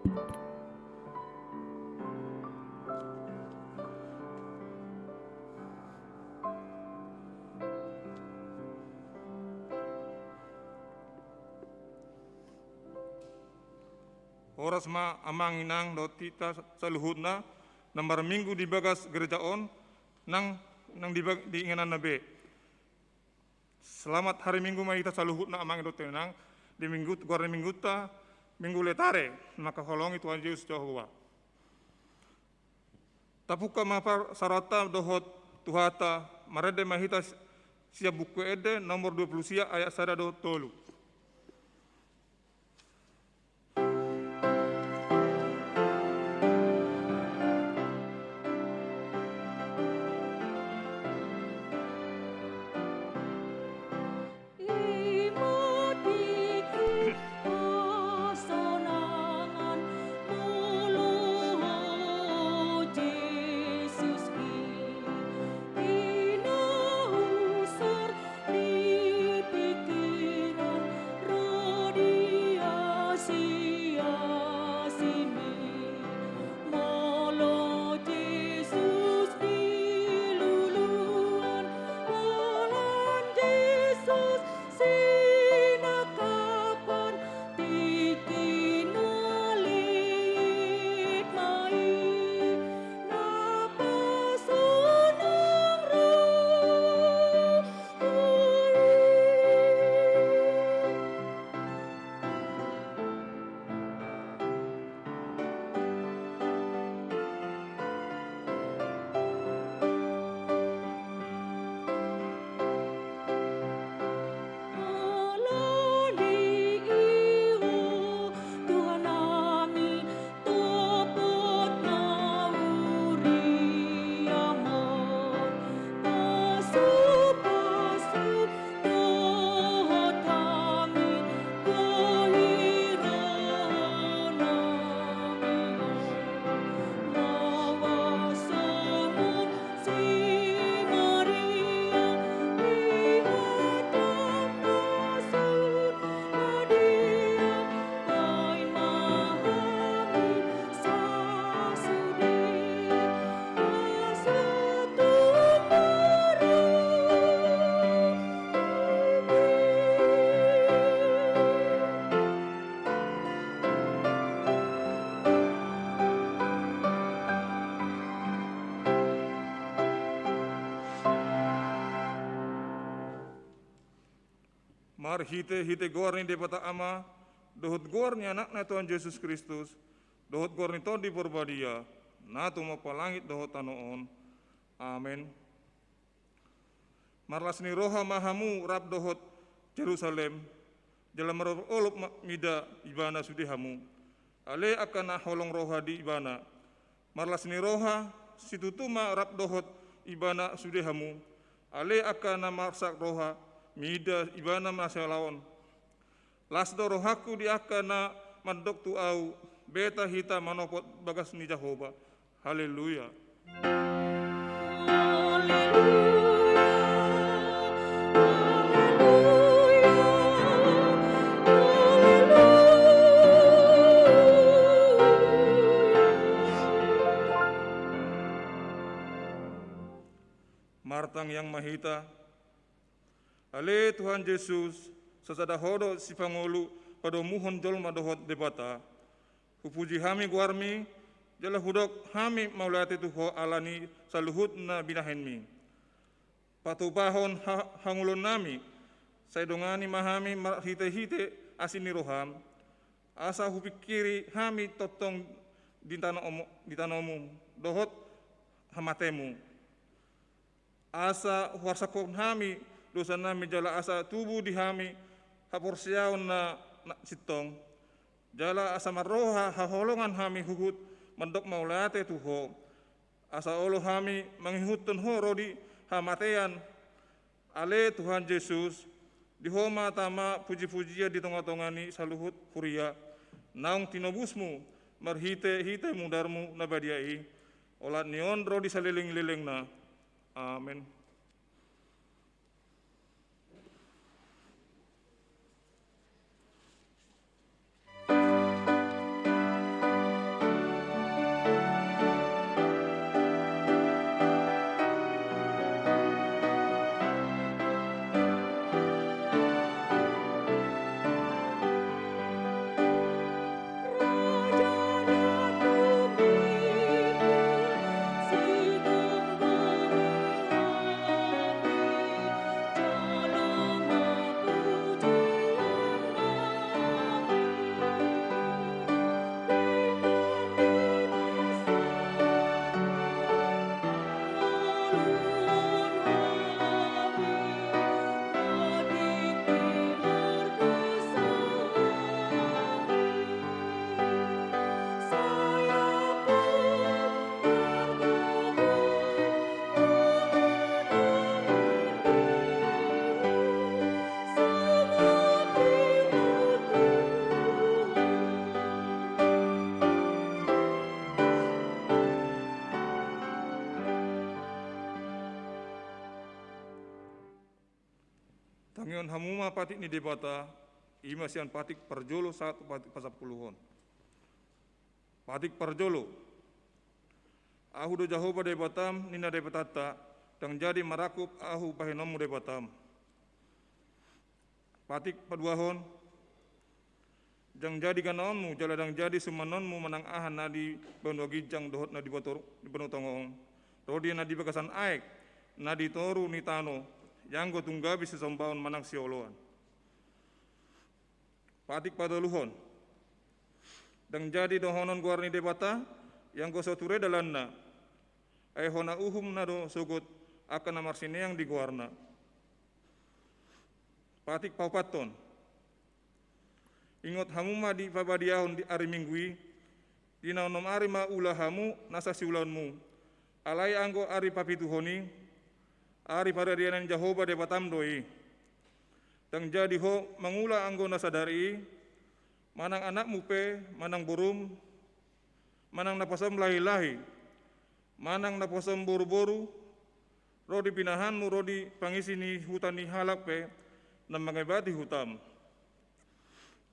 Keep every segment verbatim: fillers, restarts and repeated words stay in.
Horas ma amang inang dohot hita saluhutna na marminggu di bagas gereja on, nang, nang di bag-, di ingananna be. Selamat hari Minggu ma hita saluhutna amang dohot inang, di minggu, goar ni mingguta, Minggu Letare, mangkaholongi Tuhan Jesus Jahowa. Tapungka ma parsaoranta dohot Tuhanta, marende ma hita si-, sian Buku Ende nomor dua pulu sia ayat sada dohot tolu. Marhitehite goar ni Debata Ama, dohot goar ni Anakna Tuhan Jesus Kristus, dohot goar ni Tondi Porbadia, na tumompa langit dohot tano on. Amen. Marlas ni roha ma hamu rap dohot Jerusalem, jala marolopolop ma mida ibana sude hamu. Ale angka na holong roha di ibana. Marlas ni roha situtu ma rap dohot ibana sude hamu. Ale angka na marsak roha, mida ibana masialaon. Las do rohangku di angka na mandok tu ahu, beta hita manopot bagas ni Jahowa. Haleluya. Haleluya. Haleluya. Haleluya. Martangiang ma hita. Ale Tuhan Jesus, sasada Ho do sipangolu padomuhon jolma dohot Debata. Hupuji hami goarmi, jala hudok hami mauliate tu Ho ala ni saluhut na binahenmi. Patupahon ha-, hangoluannami, sai dongani ma hami marhitehite asi ni roham, asa hupingkiri hami tongtong di tanomu, di tanomu, dohot hamatemu. Asa huarsakhon hami dosanami jala asa tubu di hami haporseaon na, na sintong. Jala asa marroha haholongan hami huhut mandok mauliate tu Ho. Asa olo hami mangihuthon Ho ro di hamatean. Ale Tuhan Jesus, di Ho ma tama pujipujian di tongatonga ni saluhut huria. Naung tinobusmu marhitehite mudarmu na badia i. Olat ni on ro di salelenglelengna. Amen. Ingot hamu ma patik ni Debata, i ma sian patik parjolo sahat tu patik pasampuluhon. Patik parjolo. Ahu do Jahowa Debatam, ninna Debatanta, ndang jadi marangkup ahu bahenonmu Debatam. Patik paduahon. Ndang jadi ganaonmu jala ndang jadi sumanonmu manang aha na di banua ginjang dohot na di botor, di banua tonga on, ro di na di bagasan aek, na di toru ni tano, ianggo tung gabe sisombaon manang sioloan. Patik patoluhon. Ndang jadi dohonon goar ni Debata, ianggo so ture dalanna. Ai hona uhumna do sogot angka na marsineang di goarna. Patik paopathon. Ingot hamu ma di pabadiahon di ari Minggu i, di na onom ari ma ula hamu nasa siulaonmu. Alai anggo ari papituhon i, ari paradianan Jahowa Debatam do i. Ndang jadi ho mangula anggo na sadari i, manang anakmu pe, manang borum, manang naposom lahilahi, manang naposom boruboru, ro di pinahanmu, ro di pangisi ni huta ni halak pe na mangebati hutam.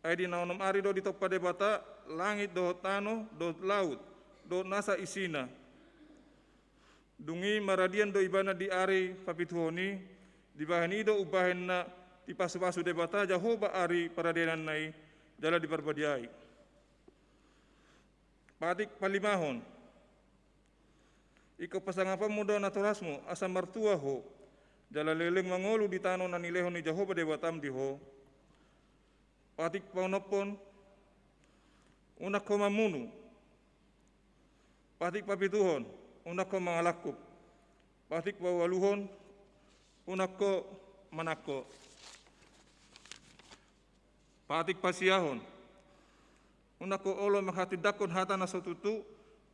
Ai di na onom ari do ditompa Debata langit dohot tano dohot laut dohot nasa isina. Dung i maradian do ibana di ari papituhon i, dibahen i do umbahen na dipasupasu Debata Jahowa ari paradiananna i, jala diparbadiai. Patik palimahon. Ingkon pasangaponmu do natorasmu asa martua ho, jala leleng mangolu di tano na nilehon ni Jahowa Debatam di ho. Patik paonomhon. Unang ho mamunu. Patik papituhon. Unang ho mangalangkup. Patik paualuhon. Unang ho manangko. Patik pasiahon. Unang ho olo manghatindanghon hata na so tutu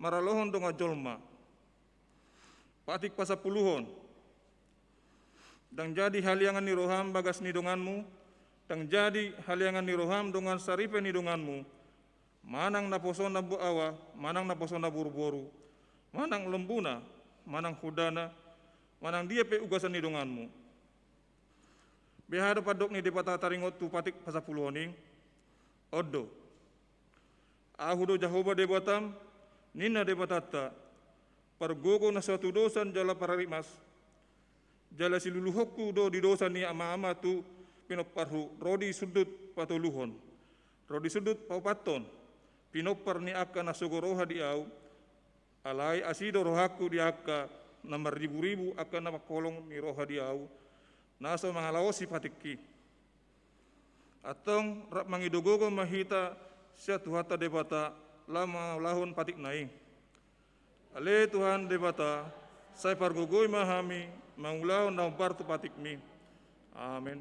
maralohon dongan jolma. Patik pasampuluhon. Ndang jadi haliangan ni roham bagas ni donganmu, ndang jadi haliangan ni roham dongan saripe ni donganmu, manang naposona boawa, manang naposona boruboru, manang lombuna, manang hundana, manang dia pe ugasan ni donganmu. Beha do pandok ni Debata taringot tu patik pasampuluhon i? On do. Ahu do Jahowa Debatam, ninna Debatanta, pargogo na so hatudosan jala pararimas, jala siluluhonku do di dosa ni amaama tu pinomparhu ro di sundut patoluhon, ro di sundut paopathon, pinompar ni angka na sogo roha di ahu, alai asi do rohangku di angka na marriburibu angka na mangholong ni roha di ahu, na so mangalaosi patikki. Antong rap mangido gogo ma hita sian Tuhanta Debata laho mangulahon patikna i. Ale Tuhan Debata, sai pargogoi ma hami mangulahon na hombar tu patikmi. Amen.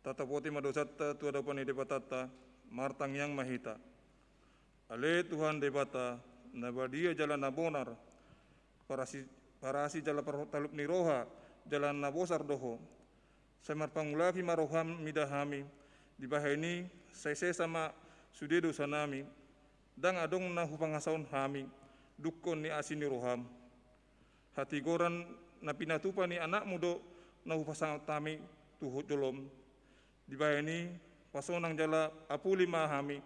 Tatopoti ma dosanta tu adopan ni Debatanta, martangiang ma hita. Ale Tuhan Debata, na badia jala na bonar, parasi, parasi jala partalup ni roha, jala na bosar do Ho. Sai marpangulaki ma roham mida hami, dibahen i sai sesa ma sude dosanami, ndang adong na hupangasahon hami, dungkon ni asi ni roham. Hatigoran na pinatupa ni Anakmu do na hupasangap hami tu jolom. Dibahen i, pasonang jala apuli ma hami,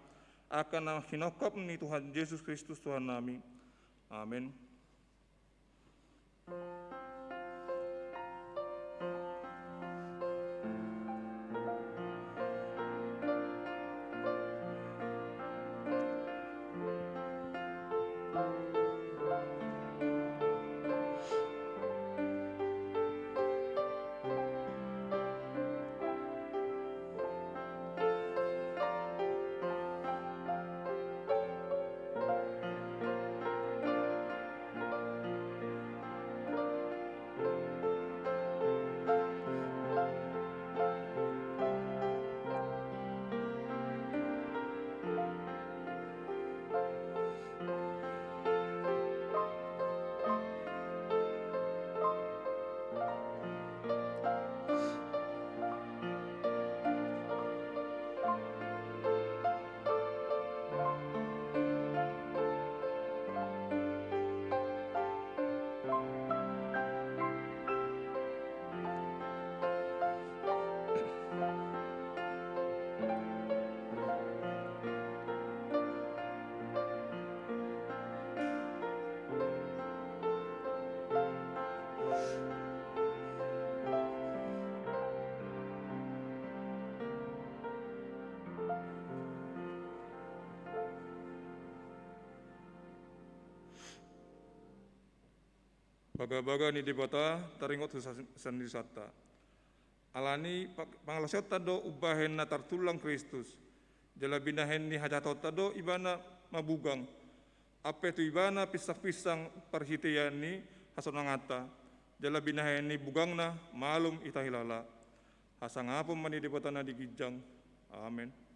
angka na hinongkap ni Tuhan Jesus Kristus Tuhannami. Amen. Bagabaga ni Debata taringot tu sa-, sandirisanta. Alani pa-, pangalaosionta do umbahen na tartullang Kristus, jala binahen ni hajahatonta do Ibana mabugang. Ampe tu Ibana pinsangpinsang parhiteian ni hasonanganta, jala binahen ni bugangna malum hita hilala. Hasangapon ma ni Debata na di ginjang. Amen.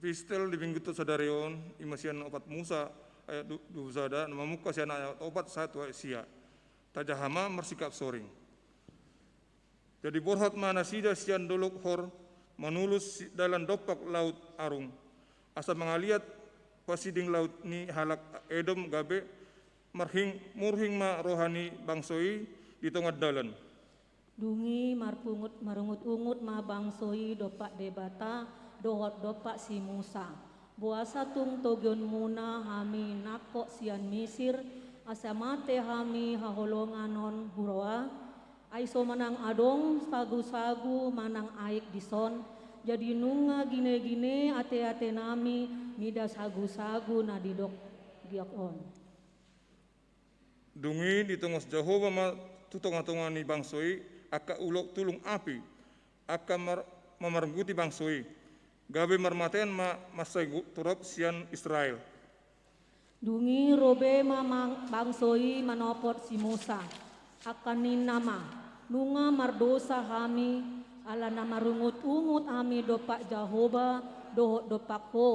Epistel di minggu sadari on, i ma sian opat Musa, ayat du-, dua puluh sada, na mamungka sian ayat opat sahat tu ayat sia. Tajaha ma marsikap soring. Jadi borhat ma nasida sian Dolok Hor, manulus si-, dalan dompak Laut Arung, asa mangaliat pasiding laut ni halak Edom gabe marhing-, murhing ma roha ni bangso i di tonga dalan. Dung i marpungut-, marungut-ungut ma bangso i dompak Debata dohot dompak si Musa: Boasa tung togihonmuna hami nangkok sian Misir, asa mate hami haholongan on huroa? Ai so manang adong sagusagu manang aek dison, jadi nunga ginegine ateatenami mida sagusagu na didok-, diok on. Dung i ditongos Jahowa ma tu tongatonga ni bangso i angka ulok tulung api, angka mar-, mamarguti bangso i, gabe marmatean ma mansai gu-, torop sian Israel. Dung i ro be ma mang-, bangso i manopot si Musa, angka ninna ma: Nunga mardosa hami, ala na marungutungut hami dompak Jahowa dohot dompak ho.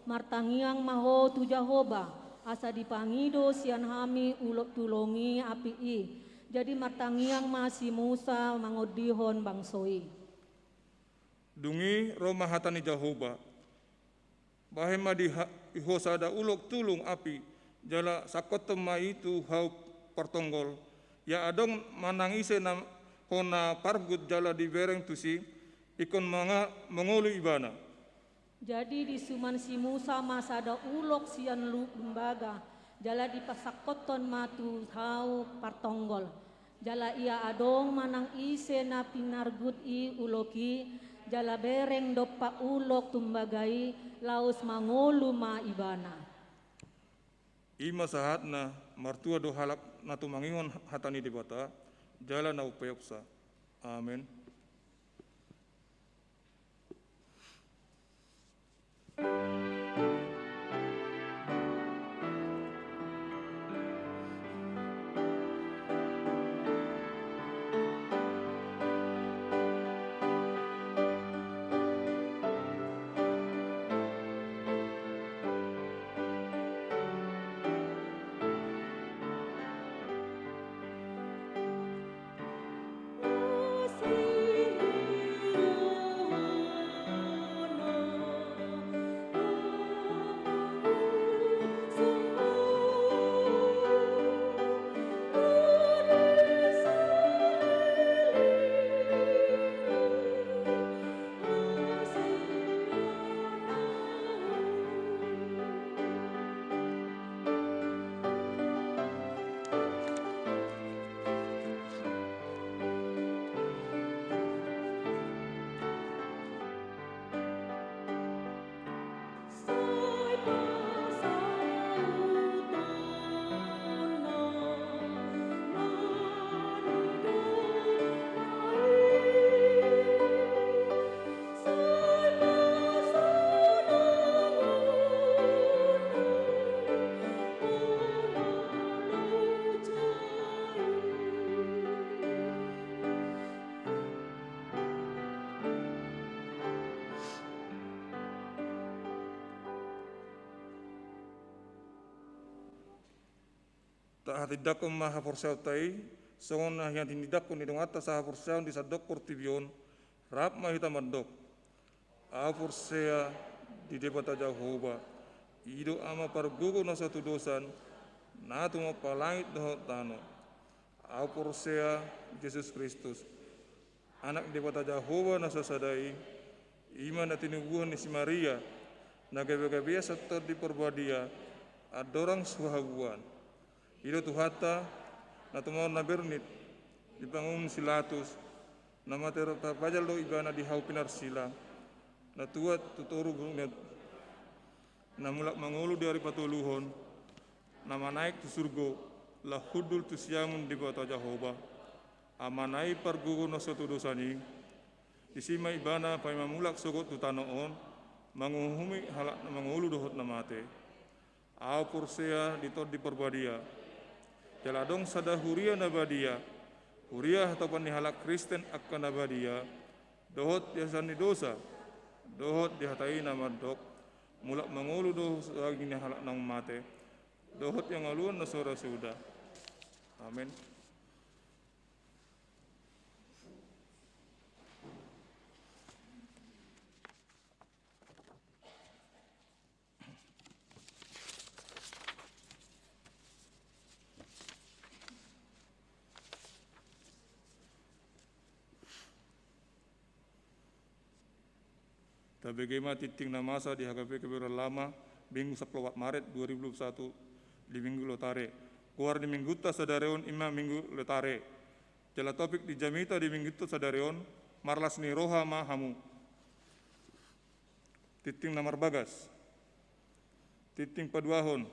Martangiang ma ho tu Jahowa, asa dipangido sian hami ulok tulung i api i. Jadi martangiang ma si Musa mangondihon bangso i. Dung i ro ma hata ni Jahowa: Bahen ma di ha-, di ho sada ulok tulung api, jala sangkothon ma i tu hau partonggol. Ia adong manang ise na hona pargut jala dibereng tusi, ingkon manga-, mangolu ibana. Jadi disuman si Musa ma sada ulok sian lu-, lumbaga, jala dipasangkothon ma tu hau partonggol. Jala ia adong manang ise na pinargut i ulok i, jala bereng dompak ulok tumbaga i, laos mangolu ma ibana. I ma sahatna. Martua do halak na tumangihon hata ni Debata, jala na umpeopsa. Amen. Tahatindangkon ma haporseaonta i, songon na hinatindangkon ni donganta sahaporseaon di sandok portibi on. Rap ma hita mandok: Ahu porsea di Debata Jahowa, i do Ama pargogo na so hatudosan, na tumompa langit dohot tano. Ahu porsea Jesus Kristus, Anak Debata Jahowa na so sada i, i ma na tinubuhon ni si Maria, na gabegabean sian Tondi Parbadia, andorang so habuan. I do Tuhanta, na tumaon na bernit, dipangunjung si Latus, na mate tarpajal do ibana di hau pinarsilang, na tuat tu toru gurnet, na mulak mangolu di ari patoluhon, na manaek tu surgo, laho hundul tu siamun Debata Jahowa, Amana i pargogo na so hatudosan i. Disi ma ibana paima mulak sogot tu tano on, manguhumi halak na mangolu dohot na mate. Ahu porsea di Tondi Parbadia. Jala adong sada huria na badia, huria hatopan ni halak Kristen angka na badia, dohot di hasesaan ni dosa, dohot di hata i na mandok: Mulak mangolu do daging ni halak naung mate, dohot hangoluan na so ra suda. Amen. Tabege ma tingting na masa di H K P Kebayoran Lama, Minggu sampulu opat Maret dua ribu dua puluh satu, di Minggu Letare. Goar ni Minggunta sadari on i ma Minggu Letare. Jala topik di jamita di Minggunta sadari on, marlas ni roha ma hamu. Tingting na marbagas. Tingting paduahon.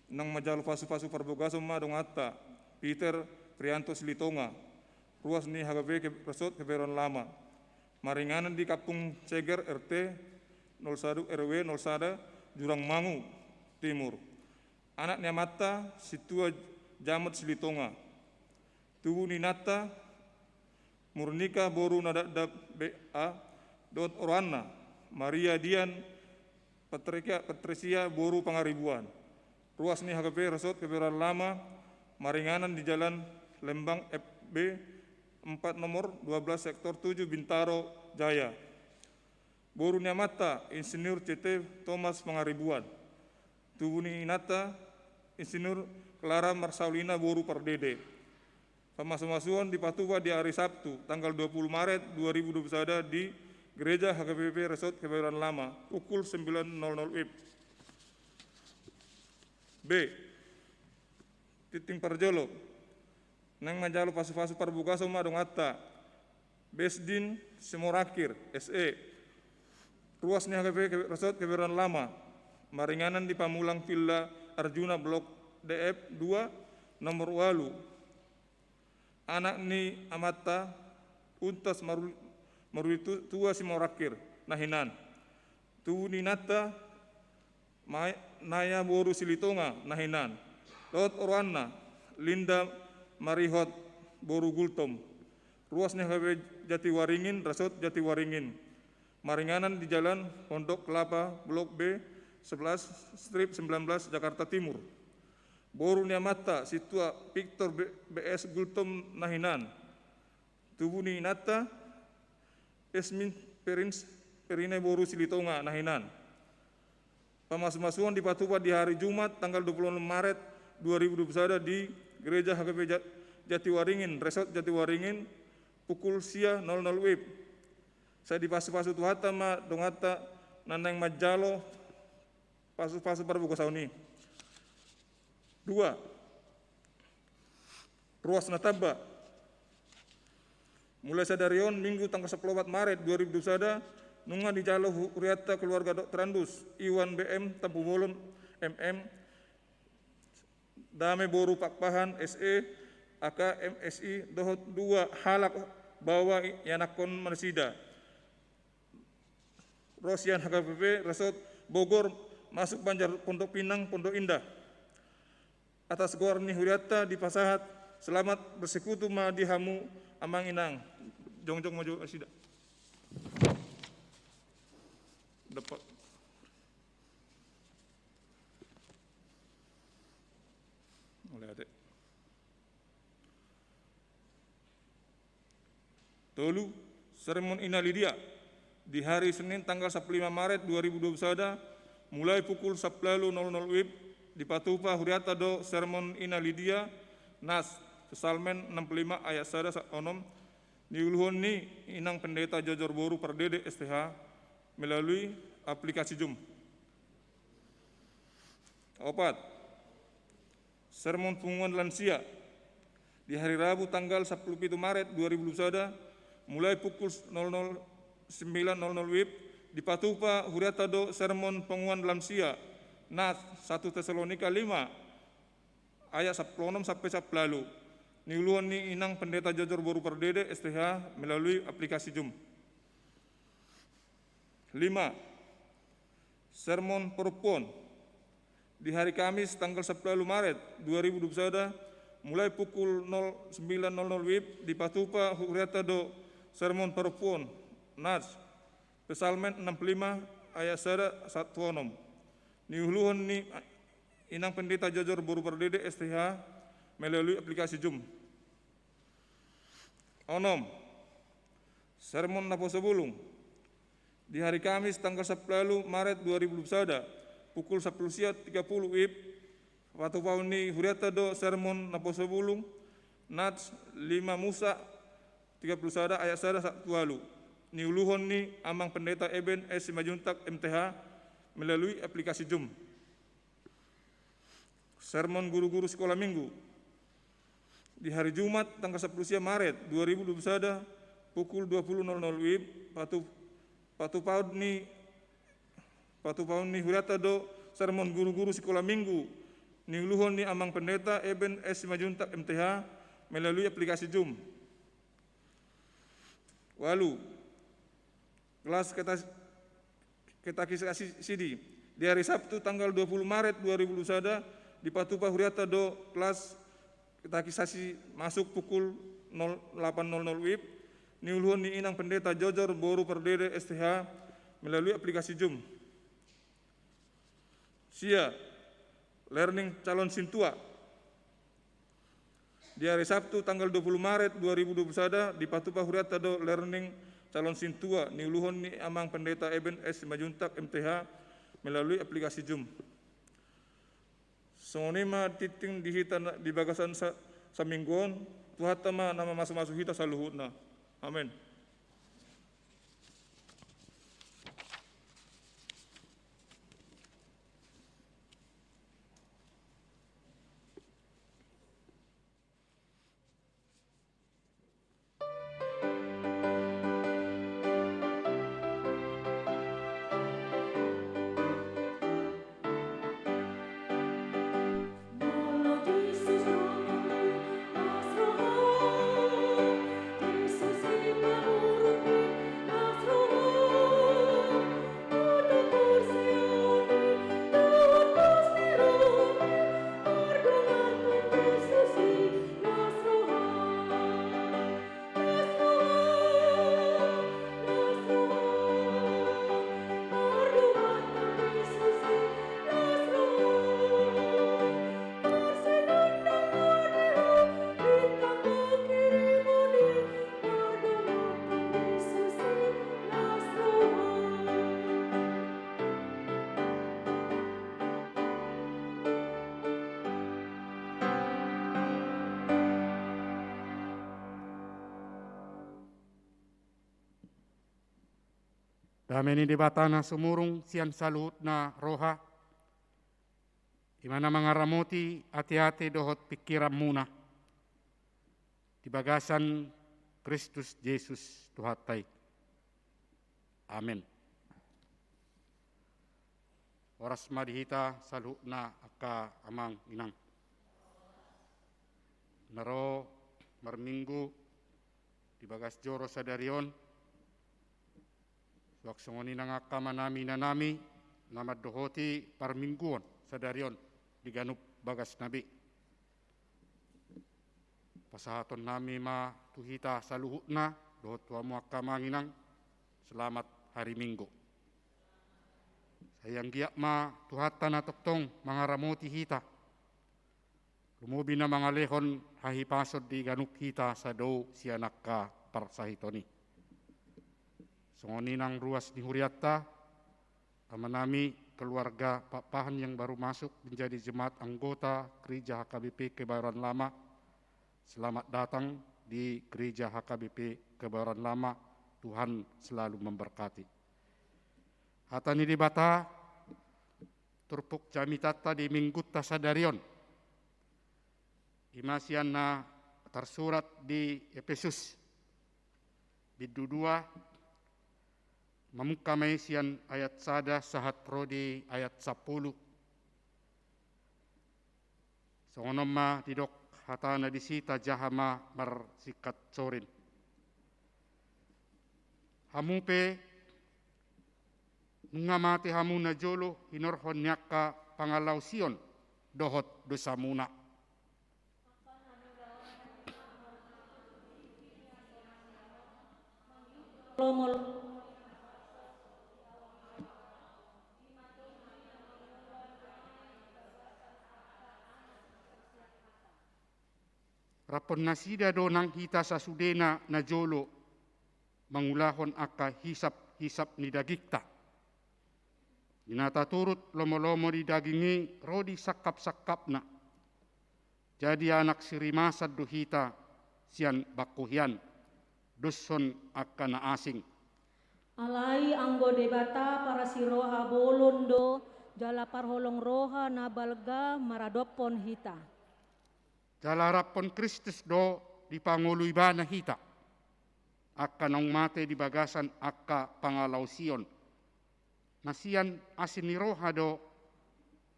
Naeng manjalo pasupasu parbogason ma donganta, Peter Prianto Silitonga, ruas ni H K P Ke-, Resort Kebayoran Lama, maringanan di Kampung Seger, R T nol sada, R W nol sada, Jurangmangu Timur. Anak ni amanta Sintua Jamat Silitonga. Tubu ni inanta Murnika boru Nadapdap B A, dohot oroanna Maria Dian Patresia, Patresia boru Pangaribuan. Ruas ni H K P Resort Kebayoran Lama, maringanan di Jalan Lembang F B empat nomor dua belas sektor tujuh Bintaro Jaya. Boru ni amanta Insinyur C T Thomas Pangaribuan. Tubu ni inanta Insinyur Clara Marsaulina boru Pardede. Pamasumasuon dipatupa di ari Sabtu tanggal dua puluh Maret dua ribu dua puluh sada di Gereja H K P P Resort Kebayoran Lama pukul sembilan nol nol W I B. B. Tingting parjolo. Naeng manjalo pasupasu parbogason ma donganta, Besdin Simorangkir, S E, ruas ni H K P Ke-, Resort Kebayoran Lama, maringanan di Pamulang Villa Arjuna Blok D F dua, nomor ualu. Anak ni amanta Untas Maru-, Marulitua Simorangkir, na hinan. Tubu ni inanta Ma-, Naya boru Silitonga, na hinan. Dohot oroanna, Linda Marihot boru Gultom. Ruas ni H K P Jatiwaringin, Resort Jatiwaringin. Maringanan di Jalan Pondok Kelapa, Blok B sebelas, strip sembilan belas, Jakarta Timur. Boru ni amanta Sintua Victor B-, B S Gultom, na hinan. Tubu ni inanta Esmin Perins-, Perine boru Silitonga, na hinan. Pamasumasuon dipatupa di hari Jumat tanggal dua puluh enam Maret dua ribu dua puluh sada di Gereja H K P Ja-, Jatiwaringin, Resort Jatiwaringin, pukul sia nol nol W I B. Sai dipasupasu Tuhanta ma donganta na naeng manjalo pasupasu parbogason i. Dua. Ruas na tamba. Mulai sadari on, Minggu tanggal sampulu opat Maret dua ribu dua puluh sada, nunga dijalo hu-, hurianta keluarga Doktorandus Iwan B M Tampubolon M M, Dame boru Pakpahan S E, A K M S I, dohot dua halak baoa i-, ianakhon nasida ro sian H K P P Resort Bogor, masuk Banjar Pondok Pinang, Pondok Indah. Atas goar ni hurianta dipasahat selamat bersekutu ma di hamu amang inang. Jongjong ma jo nasida. Dapat. Mulai ate. Tolu, sermon Ina Lidia. Di hari Senin tanggal sampulu lima Maret dua ribu dua puluh sada, mulai pukul sampulu nol nol W I B, dipatupa hurianta do sermon Ina Lidia, Nas, Psalmen enam puluh lima ayat sada sa-, onom, niuluhon ni Inang Pendeta Jojor boru Pardede S T H, melalui aplikasi Zoom. Opat, sermon punguan lansia. Di hari Rabu tanggal sampulu pitu Maret dua ribu dua puluh sada, mulai pukul nol nol, sembilan nol nol W I B, dipatupa hurianta do sermon punguan lansia, Nas, satu Tesalonika lima, ayat sampulu onom sampe sampulu ualu. Niuluhon ni Inang Pendeta Jojor boru Pardede S T H melalui aplikasi Zoom. Lima, sermon parompuon. Di hari Kamis tanggal sampulu ualu Maret dua ribu dua puluh sada, mulai pukul nol sembilan nol nol W I B, dipatupa hurianta do sermon parompuon, Nas, Psalmen enam puluh lima ayat sada sahat tu onom. Niuluhon ni Inang Pendeta Jojor boru Pardede S T H melalui aplikasi Zoom. Onom. Sermon Naposo Bulung. Di hari Kamis tanggal sampulu ualu Maret dua ribu dua puluh sada, pukul sampulu sia tiga puluh WIB, patupahon ni hurianta do sermon Naposo Bulung, nats lima Musa tiga puluh sada ayat sada sahat tu ualu. Niuluhon ni Amang Pendeta Eben S Simanjuntak M T H melalui aplikasi Zoom. Sermon guru-guru sikola minggu. Di hari Jumat tanggal sampulu sia Maret dua ribu dua puluh sada, pukul dua puluh nol nol WIB, patu, patupahon ni, patupahon ni hurianta do sermon guru-guru sikola minggu, niuluhon ni Amang Pendeta Eben S Simanjuntak M T H melalui aplikasi Zoom. Ualu. Kelas keta-, katekisasi. Di hari Sabtu tanggal dua puluh Maret dua ribu dua puluh sada, dipatupa hurianta do kelas katekisasi masuk pukul nol delapan nol nol WIB, niuluhon ni Inang Pendeta Jojor boru Pardede S T H melalui aplikasi Zoom. Sia, learning calon sintua. Di hari Sabtu tanggal dua puluh Maret dua ribu dua puluh sada, dipatupa hurianta do learning calon sintua, niuluhon ni Amang Pendeta Eben S Simanjuntak M T H melalui aplikasi Zoom. Songon i ma tingting di hita na, di bagasan sa, saminggu on. Tuhanta ma na mamasu-masu hita saluhutna. Amen. Dame ni Debata na sumurung sian saluhutna roha, i ma na mangaramoti ateate dohot pingkiranmuna di bagasan Kristus Jesus Tuhanta i. Amen. Horas ma di hita saluhutna angka amang inang. Na ro marminggu di bagas joro sadari on, suang songon i nang angka amanami inanami na mandohoti parmingguon sadari on di ganup bagasna be. Pasahatonnami ma tu hita saluhutna dohot tu hamu angka amang inang, selamat hari Minggu. Sai anggiat ma Tuhanta na tongtong mangaramoti hita, lumobi na mangalehon hahipason di ganup hita sadou sian angka parsahiton i. Songon i nang ruas ni hurianta, amanami keluarga Pakpahan yang baru masuk menjadi jemaat anggota Gereja H K B P Kebayoran Lama. Selamat datang di Gereja H K B P Kebayoran Lama. Tuhan selalu memberkati. Hata ni Debata, turpuk jamitanta di minggunta sadari on, i ma sian na tarsurat di Epesus, bindu dua, mamungka ma i sian ayat sada sahat ro di ayat sampulu. Songon on ma didok hatana disi, tajaha ma marsingkat sorin. Hamu pe nunga mate hamu najolo hinorhon ni angka pangalaosion dohot dosamuna. Raphon nasida do nang hita sasudena najolo mangulahon angka hisap-hisap ni dagingta. Di na taturut lomo-lomo ni daging i ro di sangkap-sangkapna. Jadi anak sirimasan do hita sian bangku hian, doshon angka na asing. Alai anggo Debata parasiroha bolon do, jala parholong roha na balga maradophon hita. Jala raphon Kristus do dipangolu ibana hita, angka naung mate di bagasan angka pangalaosion. Na sian asi ni roha do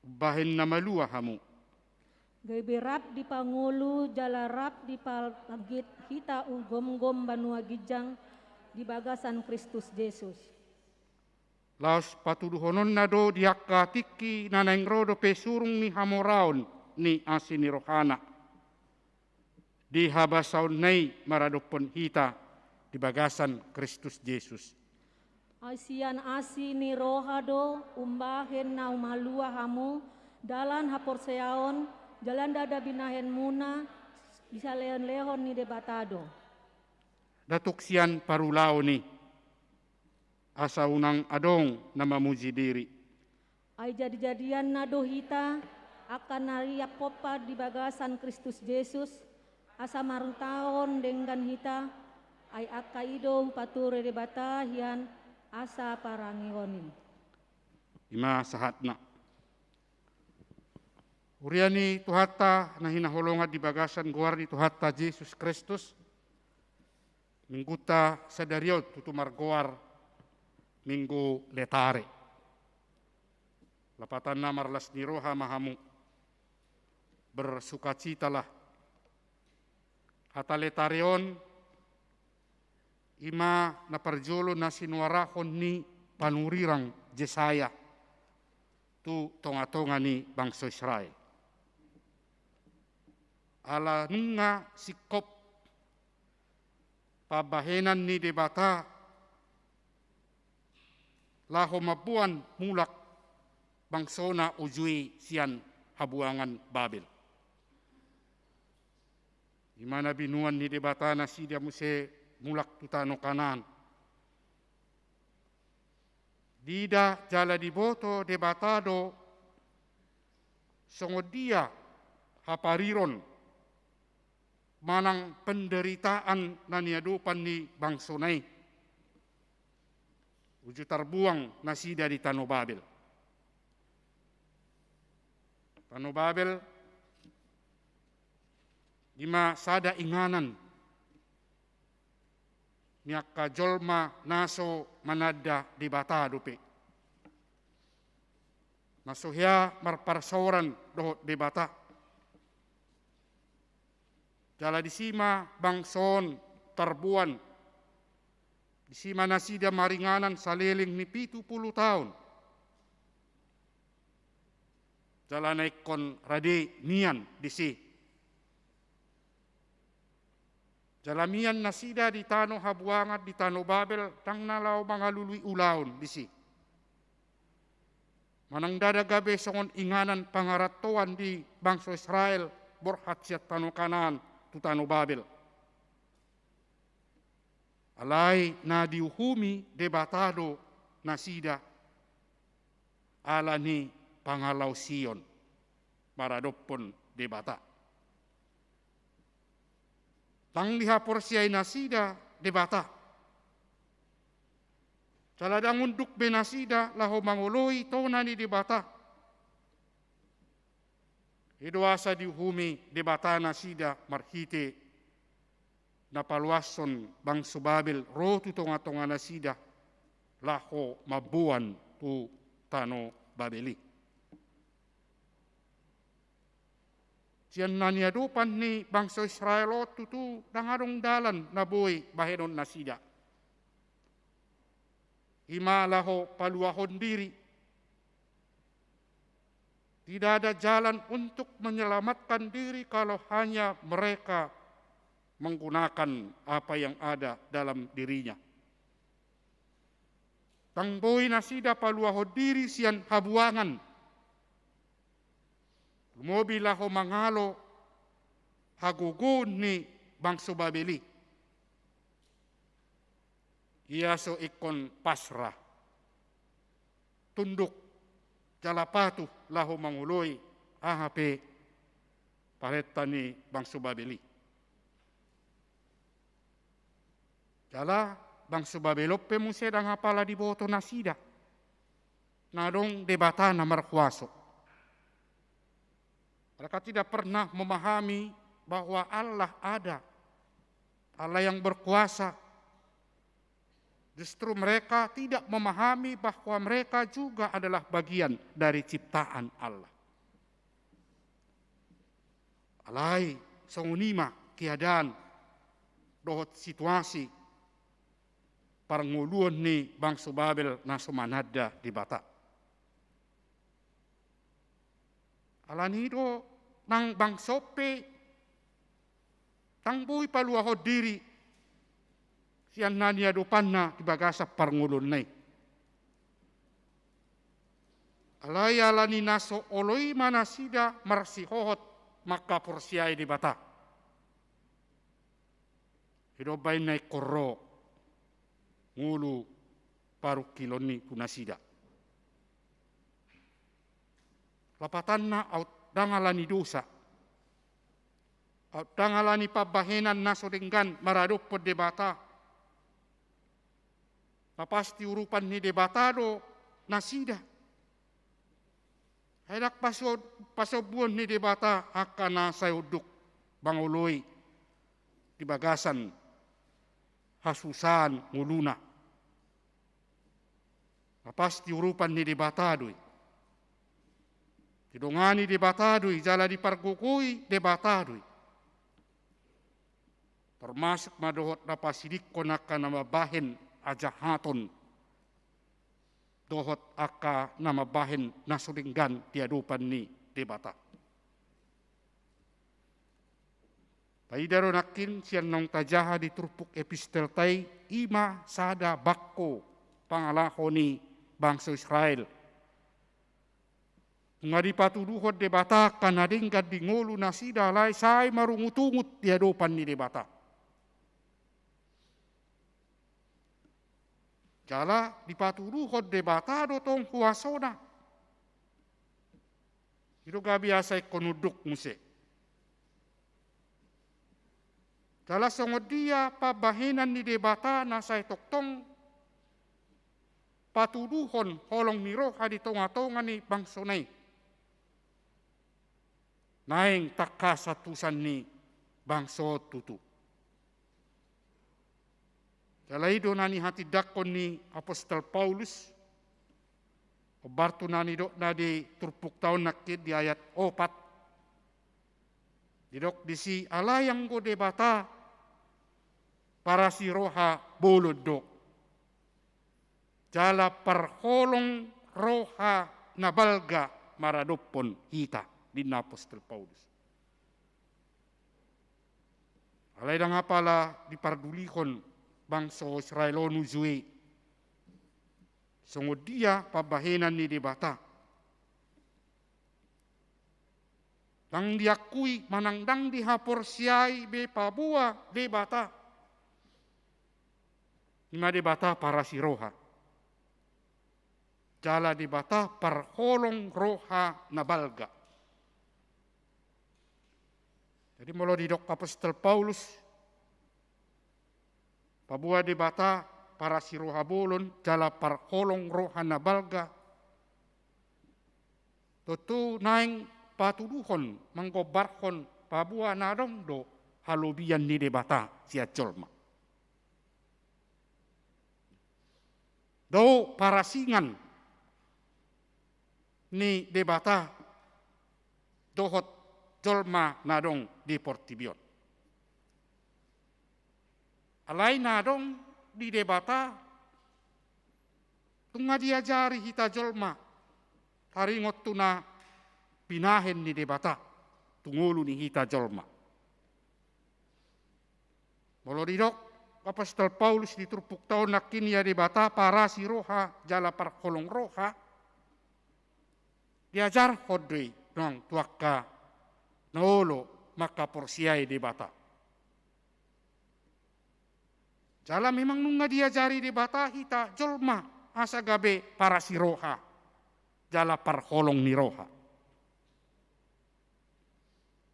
bahen na malua hamu. Gabe rap dipangolu jala rap dipalanggit hita ugomgom banua ginjang di bagasan Kristus Jesus. Laos patuduhononna do di angka tingki na naeng ro dope surung ni hamoraon ni asi ni rohana. Di habasaonna i maradophon hita di bagasan Kristus Jesus. Ai sian asi ni roha do umbahen na malua hamu, dalan haporseaon, jala ndada binahenmuna, di salehonlehon ni Debata do. Nda tung sian parulaon i, asa unang adong na mamuji diri. Ai jadijadianna do hita, angka na riap pompa di bagasan Kristus Jesus, asa marutaon denggan hita, ai angka i do hupature Debata hian asa parangehon i. I ma sahatna. Huria ni Tuhanta na hinaholongan di bagasan goar ni Tuhanta Jesus Kristus, minggunta sadari on tutu margoar Minggu Letare. Lapatanna marlas ni roha ma hamu. Bersukacitalah. Hata Letare on i ma na parjolo na sinuarahon ni panurirang Jesaya tu tongatonga ni bangso Israel. Ala nunga singkop pambahenan ni Debata laho mamboan mulak bangsona uju i sian habuangan Babel. I ma na binuan ni Debata nasida muse mulak tu tano Kanaan. Diida jala diboto Debata do songon dia hapariron manang penderitaan na niadopan ni bangsona i uju tarbuang nasida di tano Babel. Tano Babel i ma sada inganan ni angka jolma na so mananda Debata dope, na so hea marparsaoran dohot Debata. Jala disi ma bangso on tarboan. Disi ma nasida maringanan saleleng ni pitu pulu taon. Jala na ingkon rade nian disi. Jala mian nasida di tano habuangan, di tano Babel, ndang na laho mangalului ulaon disi. Manang ndada gabe songon inganan pangarantoan di bangso Israel borhat sian tano Kanaan tu tano Babel. Alai na diuhumi Debata do nasida ala ni pangalaosion maradophon Debata. Ndang dihaporseai nasida Debata. Jala ndang unduk be nasida laho mangoloi tona ni Debata. I do asa diuhumi Debata nasida marhite na paloashon bangso Babel ro tu tongatonga nasida laho mamboan tu tano Babel i. Sian na niadopan ni bangso Israel on tutu ndang adong dalan na boi bahenon nasida. I ma laho paluahon diri. Tidak ada jalan untuk menyelamatkan diri kalau hanya mereka menggunakan apa yang ada dalam dirinya. Ndang boi nasida paluahon diri sian habuangan. Lumobi laho mangalo hagogoon ni bangso Babel i. Ia so ingkon pasrah, tunduk jala patuh laho mangoloi aha pe parenta ni bangso Babel i. Jala bangso Babel on pe muse ndang apala diboto nasida na adong Debata na markuaso. Mereka tidak pernah memahami bahwa Allah ada, Allah yang berkuasa. Justru mereka tidak memahami bahwa mereka juga adalah bagian dari ciptaan Allah. Alai songon i ma keadaan dohot situasi parngoluon ni bangso Babel na so mananda Debata. Alani i do nang bangso on pe ndang boi paluahon diri sian na niadopanna di bagasan parngoluonna i. Alai alani na so olo i ma nasida marsihohot mangkaporseai Debata. I do umbahen na ingkon ro ngolu parungkilon i tu nasida. Lapatanna, aut ndang alani dosa, aut ndang alani pambahenan na so denggan maradophon Debata, na pasti urupan ni Debata do nasida. Ai ndang paso-, pasombuon ni Debata angka na sai unduk mangoloi di bagasan hasusaan ngoluna. Na pasti urupan ni Debata do i. Didongani Debata do i, jala dipargogoi Debata do i. Termasuk ma dohot na pasidingkon angka na mambahen hajahaton dohot angka na mambahen na so denggan di adopan ni Debata. Taida do nangkin sian naung tajaha di turpuk epistelta i, i ma sada bangko pangalaho ni bangso Israel. Nunga dipatuduhon Debata angka na denggan di ngolu nasida, alai sai marungutungut di adopan ni Debata. Jala dipatuduhon Debata do tong huasona. I do gabe asa ingkon unduk muse. Jala songon dia pambahenan ni Debata na sai tongtong patuduhon holong ni roha di tongatonga ni bangsona i, naeng tangkas antusan ni bangso on tutu. Jala i do na nihatindangkon ni apostel Paulus, hombar tu na nidokna di turpukta on nangkin di ayat opat. Didok disi, alai anggo Debata parasi roha bolon do, jala parholong roha na balga maradophon hita, ninna apostel Paulus. Alai ndang apala dipardulihon bangso Israel on uju i songon dia pambahenan ni Debata. Ndang diakui manang ndang dihaporseai be paboa Debata. I ma Debata parasi roha. Jala Debata parholong roha na balga. Jadi molo didok apostel Paulus, paboa Debata parasi roha bolon jala parholong roha na balga, tontu naeng patuduhon, manggombarhon paboa na adong do halobian ni Debata sian jolma. Dao parasingan ni Debata dohot jolma na adong di portibi on. Alai na adong di Debata, nunga diajari hita jolma taringot tu na binahen ni Debata tu ngolu ni hita jolma. Molo didok apostel Paulus di turpukta on nangkin ia Debata parasi roha jala parholong roha, diajarhon do i nang tu angka na olo mangkaporseai Debata. Jala memang nunga diajari Debata hita jolma asa gabe parasiroha jala parholong ni roha.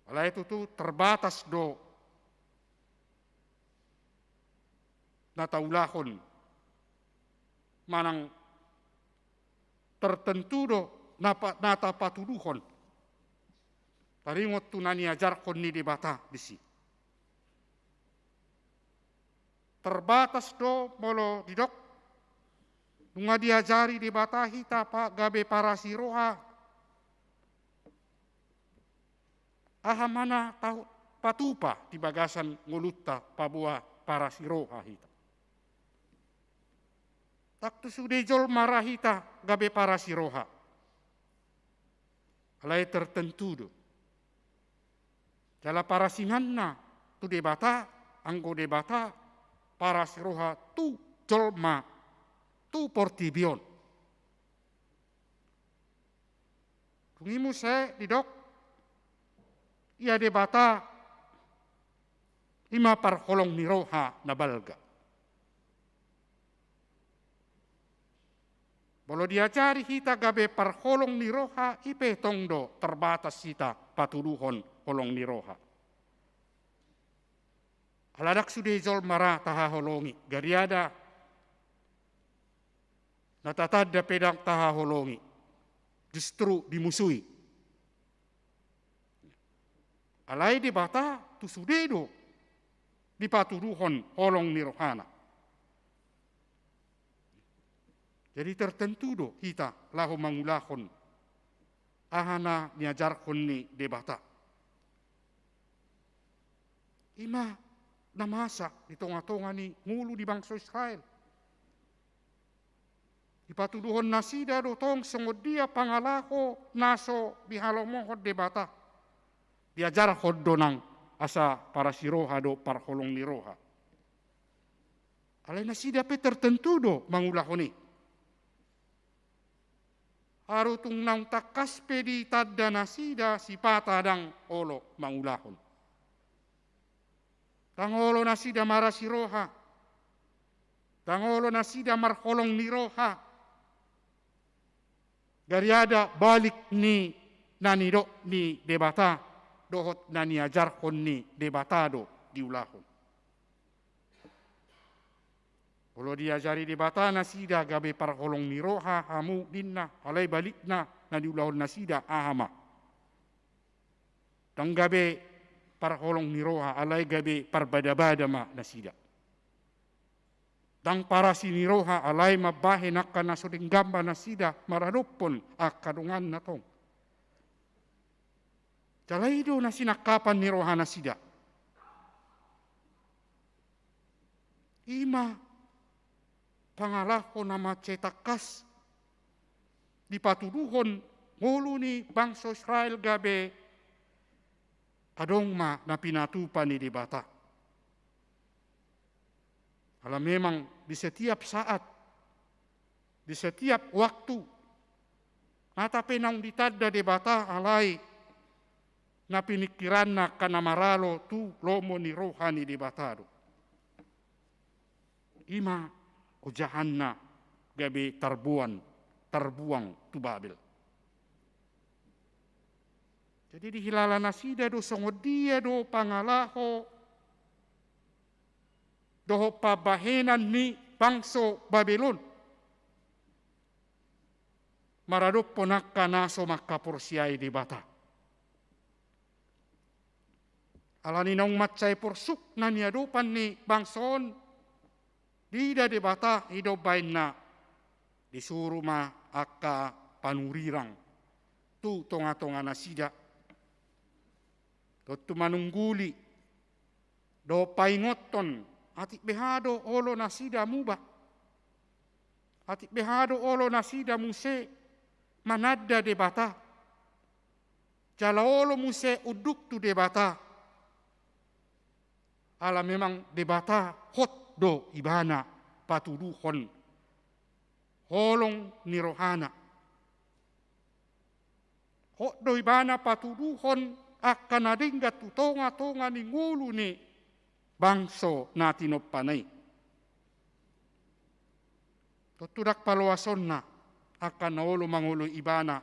Alai tutu terbatas do na taulahon manang tertentu do na, na tapatuduhon. Taringot tu na niajarhon ni Debata disi. Terbatas do molo didok nunga diajari Debata hita pa, gabe parasiroha. Aha ma na patupa di bagasan ngolunta paboa parasiroha hita? Ndang tu sude jolma ra hita gabe parasiroha. Alai tertentu do. Jala parasinganna tu Debata, anggo Debata parasiroha tu jolma, tu portibi on. Dung i muse didok, ia Debata i ma parholong ni roha na balga. Molo diajari hita gabe parholong ni roha, i pe tong do terbatas hita patuduhon holong ni roha. Ala ndang sude jolma ra tahaholongi, gariada na tatanda pe ndang tahaholongi, justru dimusui. Alai Debata tu sude do dipatuduhon holong ni rohana. Jadi tertentu do hita laho mangulahon aha na niajarhon ni Debata. I ma na masa di tongatonga ni ngolu ni bangso Israel. Dipatuduhon nasida do tong songon dia pangalaho na so dihalomohon Debata. Diajarhon do nang asa parasiroha do parholong ni roha. Alai nasida pe tertentu do mangulahon i. Haru tung naung tangkas pe ditanda nasida, sipata ndang olo mangulahon. Ndang olo nasida marasiroha. Ndang olo nasida marholong ni roha. Gariada balik ni na nidok ni Debata dohot na niajarhon ni Debata do diulahon. Molo diajari Debata nasida gabe parholong ni roha hamu ninna, alai balikna na niulahon nasida aha ma? Ndang gabe parholong ni roha, alai gabe parbadabada ma nasida. Ndang parasi ni roha, alai mambahen angka na so denggan ma nasida maradophon angka donganna tong. Jala i do na sinangkapan ni roha nasida. I ma pangalaho na mansai tangkas dipatuduhon ngolu ni bangso Israel gabe adong ma na pinatupa ni Debata. Ala memang di setiap saat, di setiap waktu, nata pe naung ditanda Debata alai na piningkiranna angka na maralo tu lomo ni roha ni Debata do. I ma ojahanna gabe tarboan, tarbuang tu Babel. Jadi dihilala nasida do songon dia do pangalaho dohot pambahenan ni bangso Babel on maradophon angka na so mangkaporseai Debata. Alani naung mansai porsuk na niadopan ni bangso on, diida Debata, i do umbahen na disuru ma angka panurirang tu tongatonga nasida. Tontu manungguli dohot paingothon, atik beha do olo nasida muba. Atik beha do olo nasida muse mananda Debata. Jala olo muse unduk tu Debata. Ala memang Debata hot do ibana patuduhon holong ni rohana. Hot do ibana patuduhon angka na denggan tu tonga-tonga ni ngolu ni bangso na tinompana i. Tontu ndang paloasonna angka na olo mangoloi ibana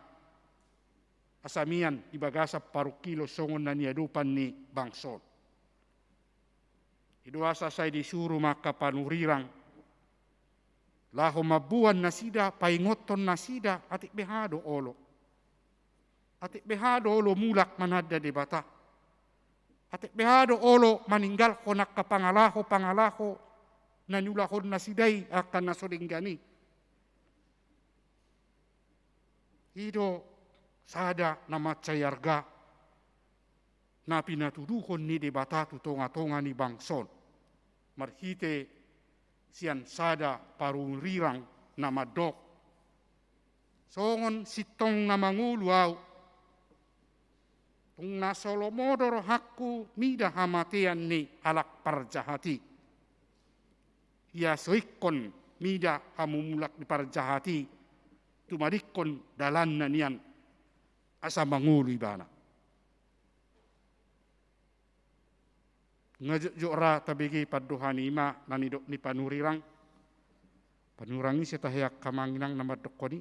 asa mian di bagasan parungkilon songon na niadopan ni bangso on. I do asa sai disuru ma angka panurirang laho mamboan nasida, paingothon nasida, atik beha do olo. Atik beha do olo mulak mananda Debata. Atik beha do olo maninggalhon angka pangalaho-pangalaho na niulahon nasida i angka na so denggan i. I do sada na mansai arga na pinatuduhon ni Debata tu tonga-tonga ni bangso on marhite sian sada panurirang na mandok: Songon sintong na mangolu ahu, tung na so lomo do rohangku mida hamatean ni halak parjahat i. Ia so ingkon mida hamumulak ni parjahat i, tumadingkon dalanna nian asa mangolu ibana. Nga jotjot ra tabege pandohan i ma na nidok ni panurirang. Panurirang i sai tahe angka amang inang na mandokkon i.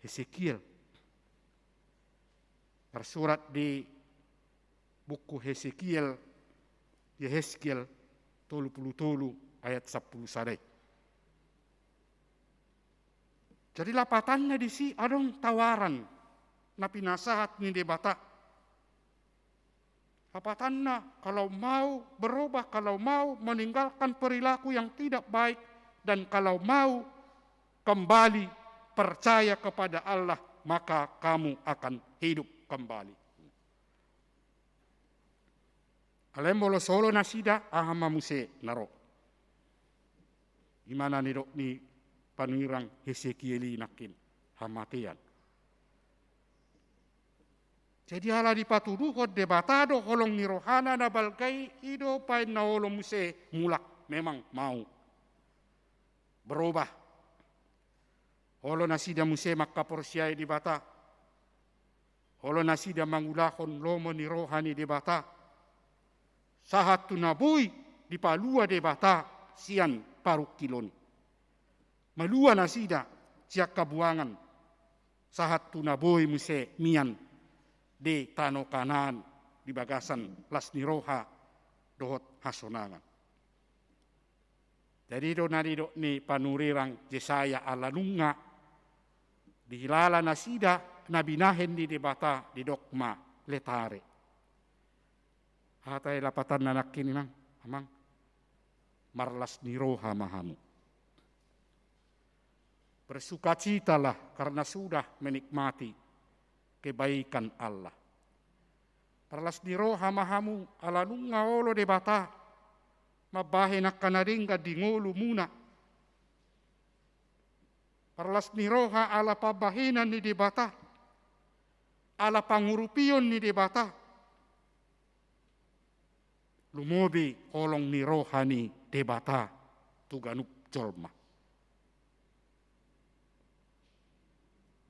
Hesekiel. Tarsurat di buku Hesekiel, Yehezkiel tolu pulu tolu ayat sampulu sada i. Jadi lapatanna disi adong tawaran na pinasahat ni Debata. Lapatanna, kalau mau berubah, kalau mau meninggalkan perilaku yang tidak baik, dan kalau mau kembali percaya kepada Allah, maka kamu akan hidup kembali. Alai molo so olo nasida, aha ma muse na ro? I ma na nidok ni panurirang Hesekiel i nangkin, hamatean. Jadi ala dipatuduhon Debata do holong ni rohana na balga i, i do baen na olo muse mulak, memang mau berubah. Olo nasida muse mangkaporseai Debata. Olo nasida mangulahon lomo ni roha ni Debata. Sahat tu na boi dipalua Debata sian parungkilon i. Malua nasida sian habuangan. Sahat tu na boi muse mian di tano Kanaan di bagasan las ni roha dohot hasonangan. Jadi do na nidok ni panurirang Jesaya, ala nunga dihilala nasida na binahen ni Debata, didok ma letare. Aha tahe lapatanna nangkin inang, amang? Marlas ni roha ma hamu. Bersukacitalah karena sudah menikmati kebaikan Allah. Marlas ni roha ma hamu, ala nunga olo Debata mambahen angka na denggan di ngolumuna. Marlas ni roha ala pambahenan ni Debata, ala pangurupion ni Debata. Lumobi holong ni roha ni Debata tu ganup jolma.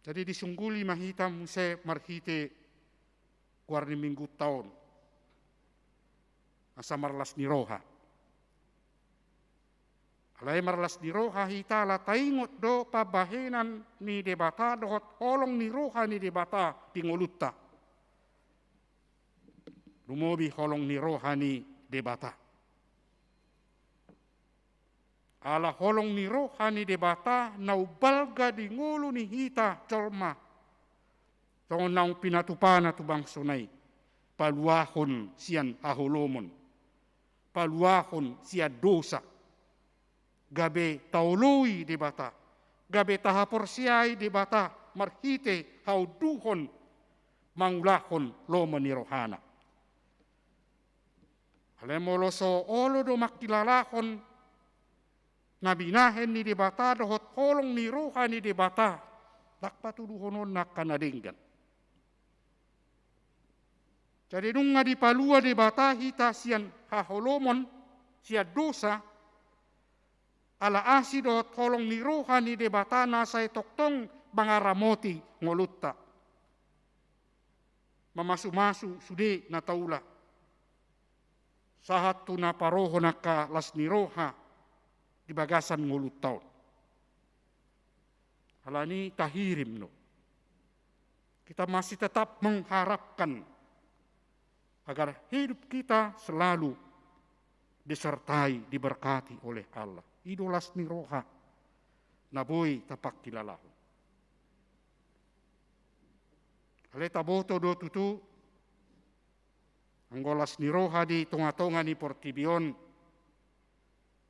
Jadi disungguli ma hita muse marhite goar ni Minggunta on asa marlas ni roha. Alai marlas ni roha hita ala taingot do pambahenan ni Debata dohot holong ni roha ni Debata di ngolunta. Lumobi holong ni roha ni Debata. Ala holong ni roha ni Debata na umbalga di ngolu ni hita jolma. Songon naung pinatupana tu bangsona i, paluahon sian haholomon, paluahon sian dosa, gabe taoloi Debata, gabe tahaporseai Debata marhite haunduhon mangulahon lomo ni rohana. Alai molo so olo do mangkilalahon na binahen ni Debata dohot holong ni roha ni Debata, ndang patuduhononna angka na denggan. Jadi nunga dipalua Debata hita sian haholomon, sian dosa, ala asi dohot holong ni roha ni Debata na sai tongtong mangaramoti ngolunta. mamasumasu sude na taula sahat tu na parohon angka las ni roha di bagasan ngolunta on. Alani tahirim do. Kita masih tetap mengharapkan agar hidup kita selalu disertai, diberkati oleh Allah. I do las ni roha na boi tapangkilalahon. Alai taboto do tutu, anggo las ni roha di tongatonga ni portibi on,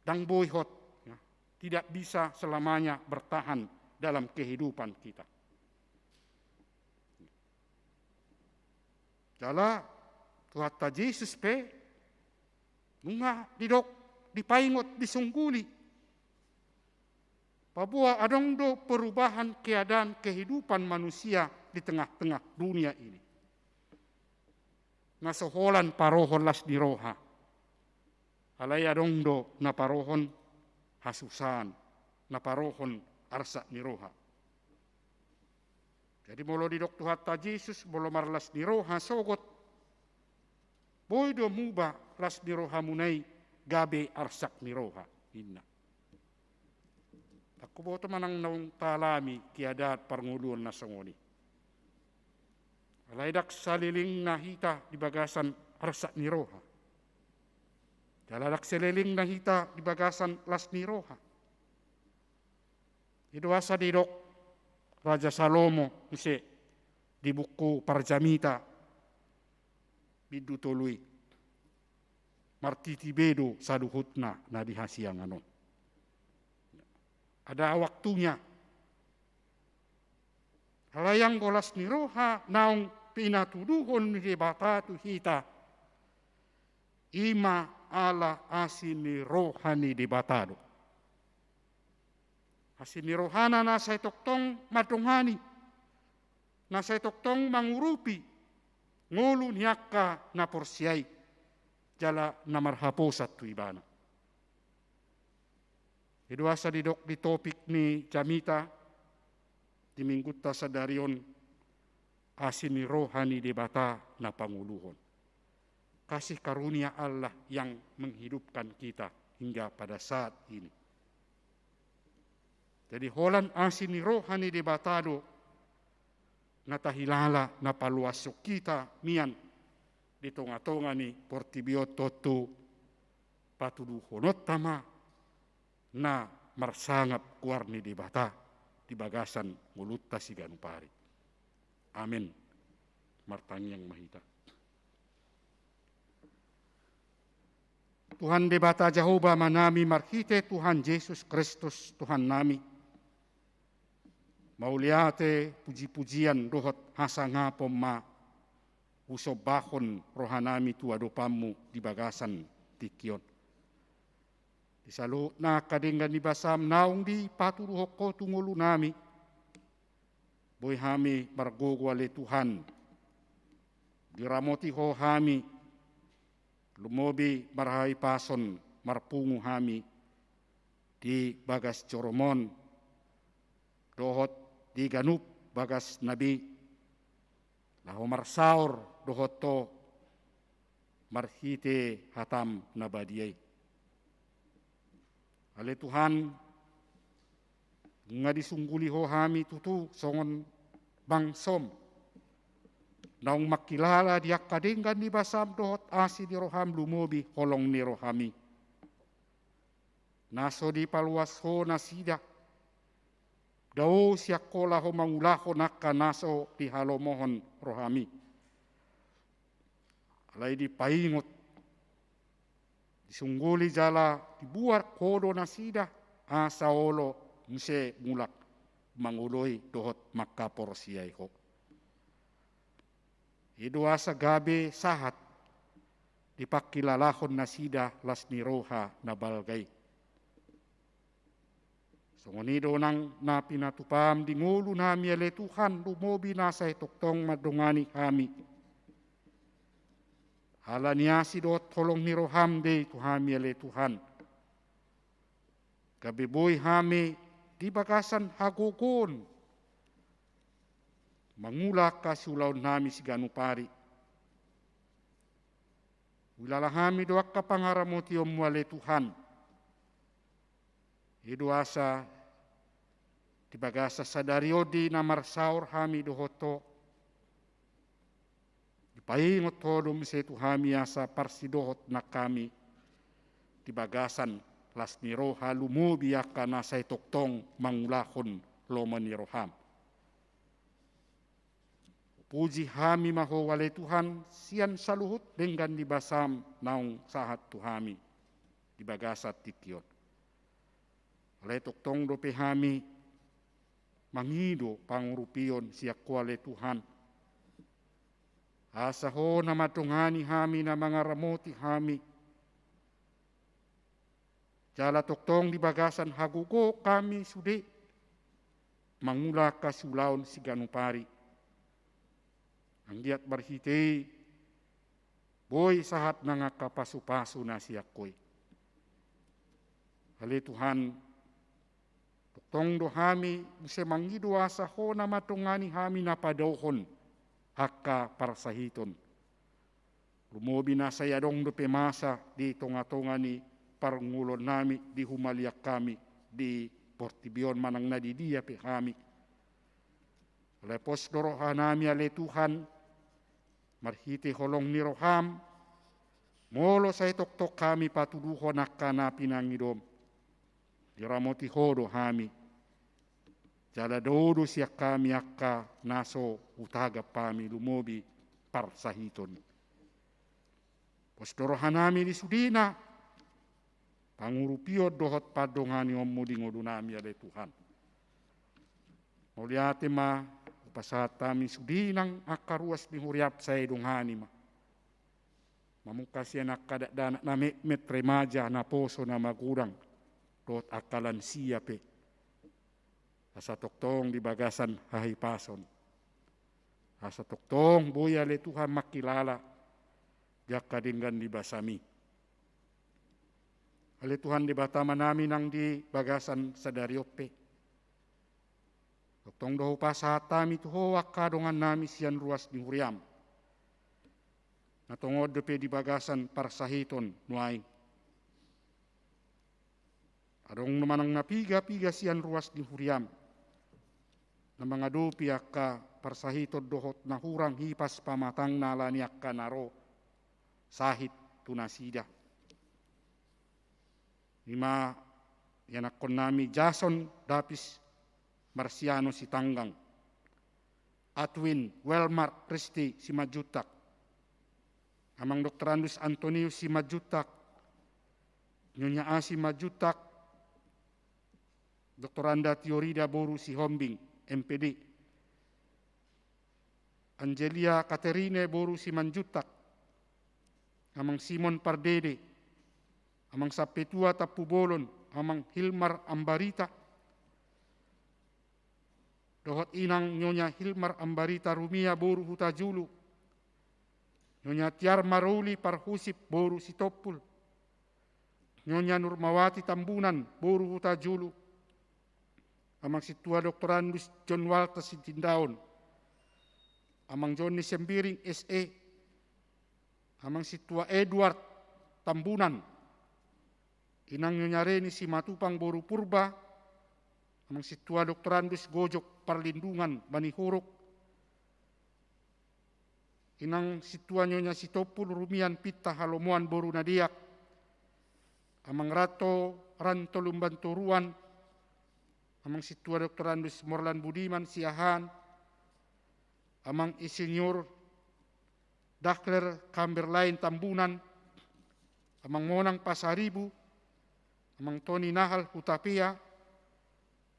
ndang boi hot, ya, tidak bisa selamanya bertahan dalam kehidupan kita. Jala Tuhanta Jesus pe nunga didok, dipaingot, disungguli. Paboa adong do perubahan keadaan kehidupan manusia di tengah-tengah dunia ini. Na so holan parohon las ni roha. Alai adong do na parohon hasusaan, na parohon arsak ni roha. Jadi molo didok Tuhanta Jesus, molo marlas ni roha sogot, boi do muba las ni rohamuna i gabe arsak ni roha, ninna. Ndang huboto manang naung taalami keadaan parngoluon na songon i. Alai ndang salelengna hita di bagasan arsak ni roha. Jala ndang salelengna hita di bagasan las ni roha. I do asa didok Raja Salomo muse di buku Parjamita bindu tolu i. Martiti be do saluhutna na di hasiangan on. Ada waktunya. Alai anggo las ni roha naung pinatuduhon ni Debata tu hita, i ma ala asi ni roha ni Debata do. Asi ni rohana na sai tongtong mandongani, na sai tongtong mangurupi ngolu ni angka na porsea i jala na marhaposan tu ibana. I do asa didok di topik ni jamita di minggunta sadari on, asi ni roha ni Debata na pangoluhon. Kasih karunia Allah yang menghidupkan kita hingga pada saat ini. Jadi holan asi ni roha ni Debata do na tahilala, na paluashon hita mian di tongatonga ni portibi on, tontu patuduhononta ma na marsangap goar ni Debata di bagasan ngolunta siganup ari. Amen. Martangiang ma hita. Tuhan Debata Jahowa Amanami, marhite Tuhan Jesus Kristus Tuhannami, mauliate, pujipujian dohot hasangapon ma husombahon rohanami tu adopanmu di bagasan tingki on. Di saluhutna angka denggan ni basam naung dipatuduhon Ho tu ngolunami, boi hami margogo ale Tuhan, diramoti Ho hami, lumobi marhahipason marpungu hami di bagas joromon dohot di ganup bagasna be, laho marsaor dohot Ho marhite hatam na badia i. Ale Tuhan, nunga disungguli Ho hami tutu songon bangsom, naung mangkilala di angka denggan ni basam dohot asi ni roham, lumobi holong ni roham i. Na so dipaluas Ho nasida, dao sian Ho laho mangulahon angka na so dihalomohon roham i. Alai dipaingot, disungguli jala dibuat Ho do nasida, asa olo muse mulak mangoloi dohot mangkaporseai Ho. I do asa gabe sahat dipangkilalahon nasida las ni roha na balga i. Songon i do nang na pinatupam di ngolunami ale Tuhan, lumobi na sai tongtong mandongani hami. Ala ni asi dohot holong ni roham do i tu hami ale Tuhan, gabe boi hami di bagasan hagogoon mangula angka siulaonnami siganup ari, Huilala hami do angka pangaramotionmu ale Tuhan. I do asa di bagasan sadari on di na marsaor hami dohot Ho, dipaingot Ho do muse tu hami asa parsidohot nang hami di bagasan las ni roha lumobi angka na sai tongtong mangulahon lomo ni roham. Puji hami ma Ho ale Tuhan, sian saluhut denggan ni basam naung sahat tu hami di bagasan tingki on. Alai tongtong dope hami mangido pangurupion sian Ho ale Tuhan. Asa Ho na mandongani hami, na mangaramoti hami. Jala tongtong di bagasan hagogoon hami sude mangula angka siulaon siganup ari. Anggiat marhite i boi sahat nang angka pasupasu na sian Ho i. Ale Tuhan, tongtong do hami muse mangido asa Ho na mandongani hami na padaohon angka parsahiton. Lumobi na sai adong dope masa di tongatonga ni parngoluonnami, di humaliang hami di portibi on manang na di dia pe hami. Alai pos do rohanami ale Tuhan, marhite holong ni roham, molo sai tongtong hami patuduhon angka na pinangidom, diramoti Ho do hami. Jala dao do sian hami angka na so hutagap hami lumobi parsahiton. Pos do rohanami di sudena pangurupion dohot pandonganionmu di ngolunami ale Tuhan. Mauliate ma hupasahat hami sude nang angka ruas ni huriam, sai dongani ma. Mamungka sian angka dakdanak na metmet, remaja, naposo, na magodang dohot angka lansia pe. Asa tongtong di bagasan hahipason. Asa tongtong boi ale Tuhan mangkilala di angka denggan ni basam i. Ale Tuhan Debata Amanami nang di bagasan sadari on pe, tongtong do hupasahat hami tu Ho angka dongannami sian ruas ni huriam. Na tongon dope di bagasan parsahiton nuaeng. Adong do manang na piga-piga sian ruas ni huriam na mangadopi angka parsahiton dohot na hurang hipas pamatangna ala ni angka na ro sahit tu nasida. I ma ianakkonnami Jason Dapis Marsiano Sitanggang, Atwin Welmar Risti Simanjuntak, Amang Doktor Andus Antonius Simanjuntak, Nyonya A Simanjuntak, Doktor Anda Tiorida boru Sihombing, M P D, Angelia Katerine boru Simanjuntak, Amang Simon Pardede, Amang Sampetua Tampubolon, Amang Hilmar Ambarita, dohot Inang Nyonya Hilmar Ambarita Rumia boru Hutajulu, Nyonya Tiar Maruli Parhusip boru Sitompul, Nyonya Nurmawati Tambunan boru Hutajulu, Amang Sintua Doktor Andus John Walter Sitindaon, Amang Joni Sembiring S E, Amang Sintua Edward Tambunan, Inang Nyonya Reni Simatupang boru Purba, Amang Sintua Doktor Andus Gojok Parlindungan Manihuruk, Inang Sintua Nyonya Sitompul Rumian Pinta Halomoan boru Nadeak, Amang Ranto, Ranto Lumban Toruan, Amang Sintua Doktor Andus Morlan Budiman Siahaan, Amang Insinyur Dahler Kamberlain Tambunan, Amang Monang Pasaribu, Amang Toni Nahal Hutapea,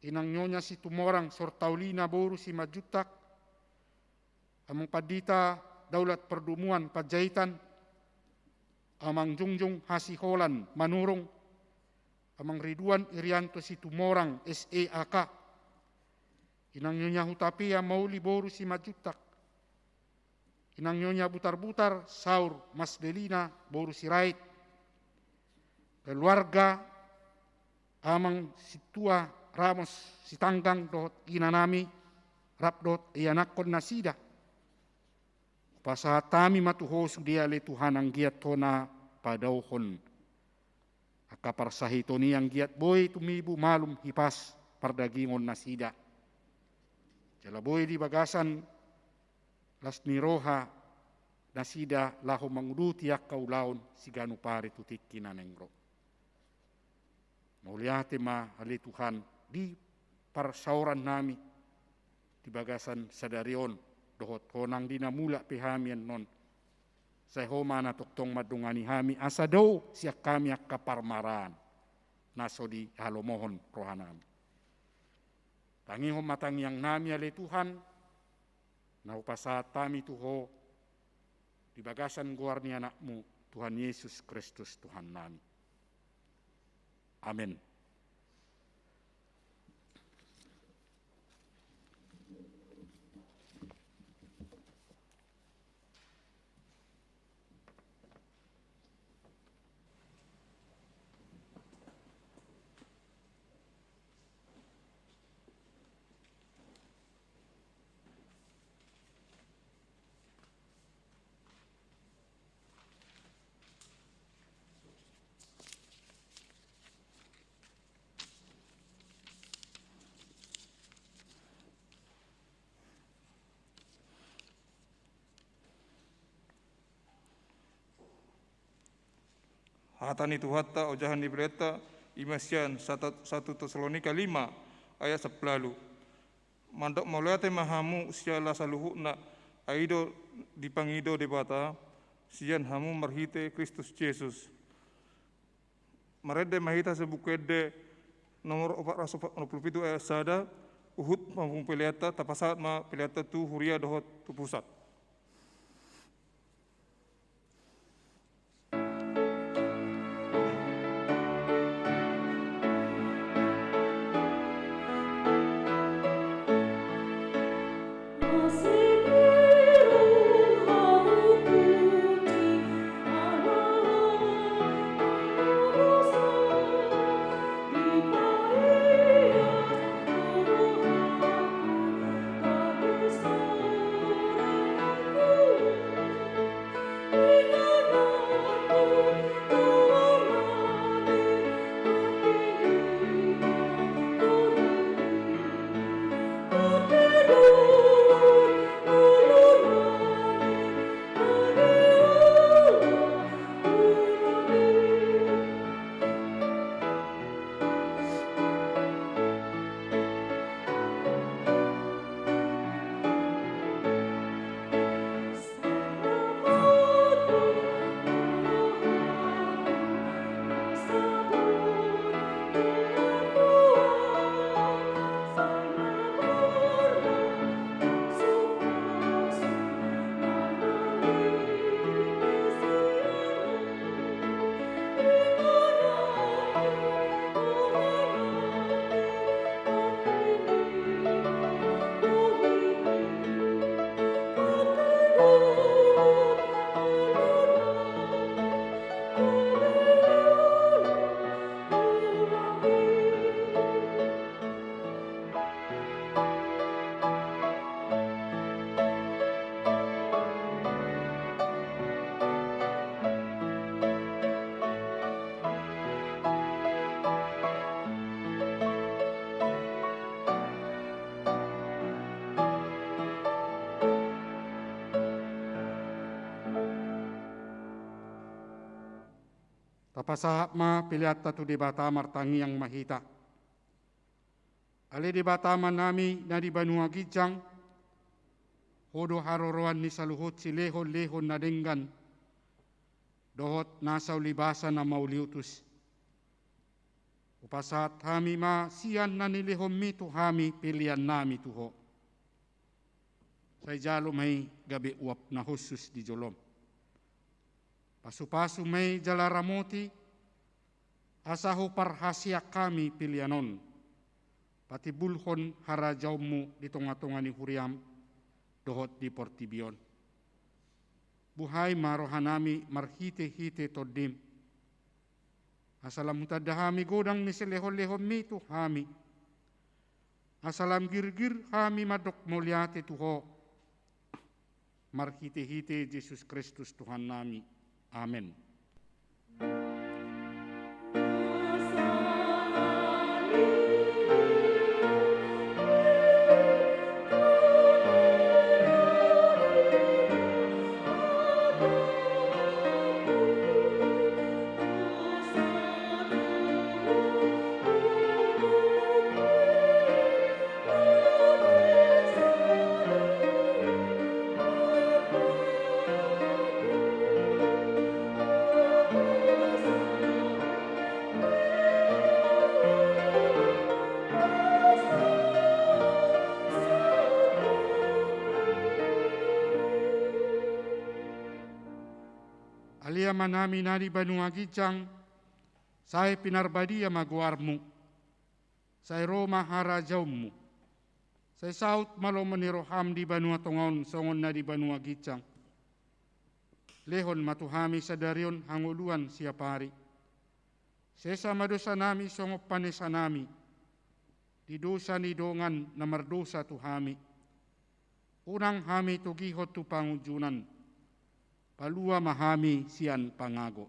Inang Nyonya Situmorang Sortaulina boru Simanjuntak, Amang Pandita Daulat Pardumuan Panjaitan, Amang Jungjung Hasiholan Manurung, Amang Riduan Irianto Situmorang S E A K, Inang Nyonya Hutapea Mauli boru Simanjuntak, Inang Nyonya Butarbutar Saur Masdelina boru Sirait, keluarga Amang Sintua Ramos Sitanggang dohot inanami, rap dohot ianakkon nasida. Pasahat hami ma tu Ho sude ale Tuhan anggiat Ho na padaohon angka parsahiton i anggiat boi tumibu malum hipas pardagingon nasida. Jala boi di bagasan las ni roha nasida laho manguduti angka ulaon siganup ari tu tingki na naeng ro. Mauliate ma ale Tuhan di parsaoran nami di bagasan sadari on dohot Ho nang di na mulak pe hami annon. Sai Ho ma na tongtong mandongani hami asa dao sian hami angka parmaraan na so dihalomohon roha nami. Tangihon ma tangiang nami ale Tuhan, na hupasahat hami tu Ho di bagasan goar ni Anakmu, Tuhan Yesus Kristus Tuhan nami. Amen. Hata ni Tuhanta, ojahan ni pendeta, i ma sian satu, satu Tesalonika lima ayat sampulu ualu. Mandok mauliate ma hamu siala saluhutna, ai do dipangido Debata sian hamu marhite Kristus Jesus. Marende ma hita sian Buku Ende nomor opat ratus onom pulu pitu ayat sada, huhut ma hamu peleanta, tapasahat ma peleanta tu huria dohot tu pusat. Tapasahat ma peleanta tu Debata, martangiang ma hita. Ale Debata Amanami na di banua ginjang, Ho do haroroan ni saluhut silehonlehon na denggan dohot nasa ulibasa na mauliutus. Hupasahat hami ma sian na nilehonMi tu hami peleannami tu Ho. Sai jalo ma i gabe uap na hushus di jolom. Pasupasu ma i jala ramoti, asa huparhaseang hami pelean on, patimbulhon harajaonMu di tongatonga ni huriaM dohot di portibi on. Buhai ma rohanami marhitehite TondiM. Asa lam hutanda hami godang ni silehonlehonMi tu hami. Asa lam girgir hami mandok mauliate tu Ho. marhite-hite Jesus Kristus Tuhannami. Amen. Ale Amanami na di banua ginjang, sai pinarbadia ma goarmu. Sai ro ma harajaonmu. Sai saut ma lomo ni roham di banua tonga on songon na di banua ginjang. Lehon ma tu hami sadari on hangoluan siapari. Sesa ma dosanami songon panesanami di dosa ni dongan na mardosa tu hami. Unang hami togihon tu pangunjunan. Palua ma hami sian pangago.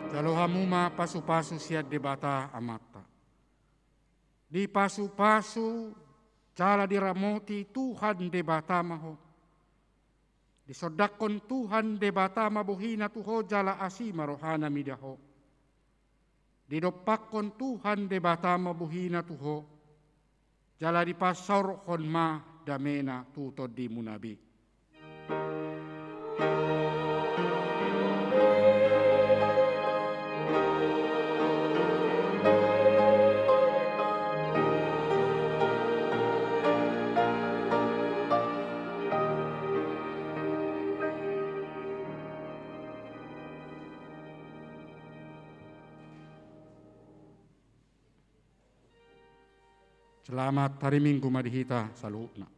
Jalo hamu ma pasu-pasu sian Debata Amanta. Dipasu-pasu jala diramoti Tuhan Debata ma ho. Disondangkon Tuhan Debata ma bohina tu ho jala asi ma rohana mida ho. Didompakkon Tuhan Debata ma bohina tu ho. Jala dipasaorhon ma damena tu tondimuna be. Selamat hari Minggu ma di hita saluhutna.